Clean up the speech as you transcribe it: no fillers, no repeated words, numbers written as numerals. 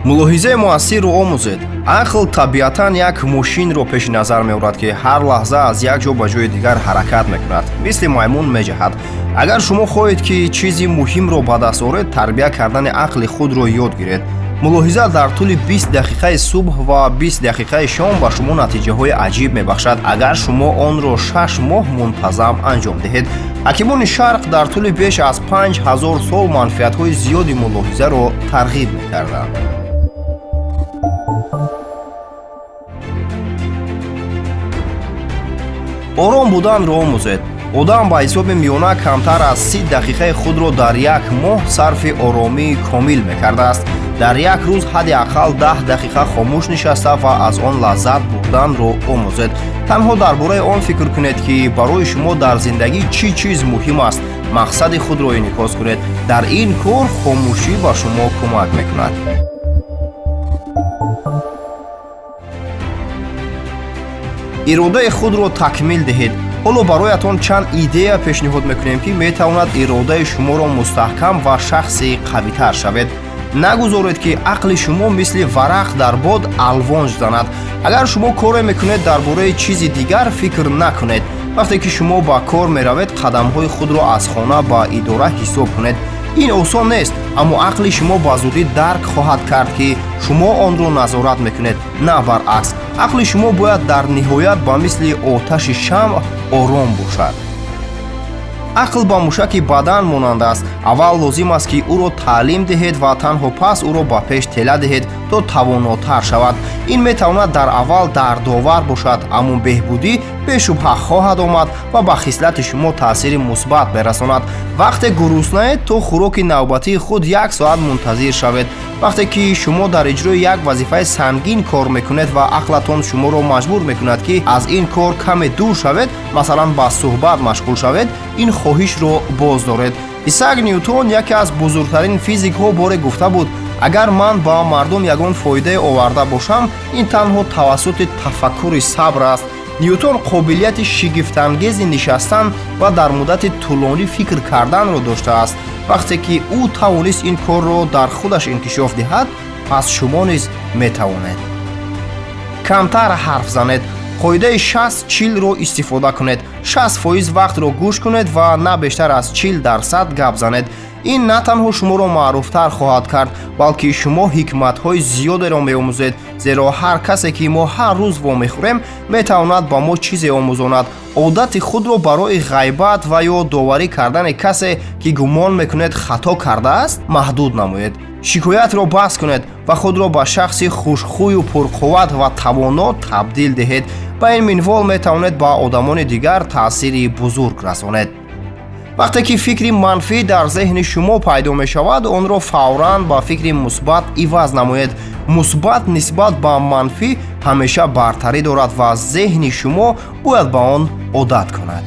Мулоҳизаи муассирро омӯзед. Ақл табиатан як мошинро пеши назар меорад, ки ҳар лаҳза аз як ҷо ба ҷои дигар ҳаракат мекунад, мисли маймун меҷаҳад. Агар шумо хоҳед, ки чизи муҳимро ба даст оред, тарбия кардани ақли худро ёд гиред. Мулоҳиза дар тӯли 20 дақиқаи субҳ ва 20 дақиқаи шом ба шумо натиҷаҳои аҷиб мебахшад, агар шумо онро 6 моҳ мунтазам анҷом диҳед. Ҳакимони Шарқ дар тӯли беш аз 5000 сол манфиатҳои зиёди мулоҳизаро тарғиб мекарданд. Ором буданро омӯзед. Одам ба ҳисоби миёна камтар аз 30 дақиқаи худро дар як моҳ сарфи оромии комил мекардааст. Дар як рӯз ҳадди ақал 10 дақиқа хомӯш нишаста ва аз он лаззат бурданро омӯзед. Танҳо дар бораи он фикр кунед, ки барои шумо дар зиндагӣ чӣ чиз муҳим аст. Мақсади худро инъикос кунед. Дар ин кор хомӯшӣ ба шумо кӯмак мекунад. Иродаи худро такмил диҳед. Ҳоло бароятон чанд идея пешниҳод мекунем, ки метавонад иродаи шуморо мустаҳкам ва шахси қавитар шавед. Нагузоред, ки ақли шумо мисли варақ дар бод алвонж занад. Агар шумо коре мекунед, дар бораи чизи дигар фикр накунед. Вақте ки шумо ба кор меравед, қадамҳои худро аз хона ба идора ҳисоб кунед. Ин осон нест, аммо ақли шумо ба зудӣ дарк хоҳад кард, ки шумо онро назорат мекунед, на баръакс. Ақли шумо бояд дар ниҳоят ба мисли оташи шамъ ором бошад. Ақл ба мушаки бадан монанд аст. Аввал лозим аст, ки ӯро таълим диҳед ва танҳо пас ӯро ба пеш тела диҳед, то тавонотар шавад. Ин метавонад дар аввал дардовар бошад, аммо беҳбудӣ бешубҳа хоҳад омад ва ба хислати шумо таъсири мусбат мерасонад. Вақте гуруснаед, то хӯроки навбатии худ як соат мунтазир шавед. Вақте ки шумо дар иҷрои як вазифаи сангин кор мекунед ва ақлатон шуморо маҷбур мекунад, ки аз ин кор каме дур шавед, масалан, ба суҳбат машғул шавед, ин хоҳишро боз доред. Исаак Ньютон, яке аз бузургтарин физикҳо, боре гуфта буд: агар ман ба мардум ягон фоидае оварда бошам, ин танҳо тавассути тафаккури сабр аст. Ньютон қобилияти шигифтангези нишастан ва дар муддати тӯлонӣ фикр карданро доштааст. Вақте ки ӯ тавонист ин корро дар худаш инкишоф диҳад, пас шумо низ метавонед. Камтар ҳарф занед. Қоидаи 60-40-ро истифода кунед. 60% вақтро гӯш кунед ва на бештар аз 40% гап занед. Ин на танҳо шуморо маъруфтар хоҳад кард, балки шумо ҳикматҳои зиёдеро меомӯзед, зеро ҳар касе, ки мо ҳар рӯз вомехӯрем, метавонад ба мо чизе омӯзонад. Одати худро барои ғайбат ва ё доварӣ кардани касе, ки гумон мекунед хато кардааст, маҳдуд намоед. Шикоятро бас кунед ва худро ба шахси хушхӯю пурқувват ва тавоно табдил диҳед. Ба ин минвол метавонед ба одамони дигар таъсири бузург расонед. Вақте ки фикри манфӣ дар зеҳни шумо пайдо мешавад, онро фавран ба фикри мусбат иваз намоед. Мусбат нисбат ба манфӣ ҳамеша бартарӣ дорад ва зеҳни шумо бояд ба он одат кунад.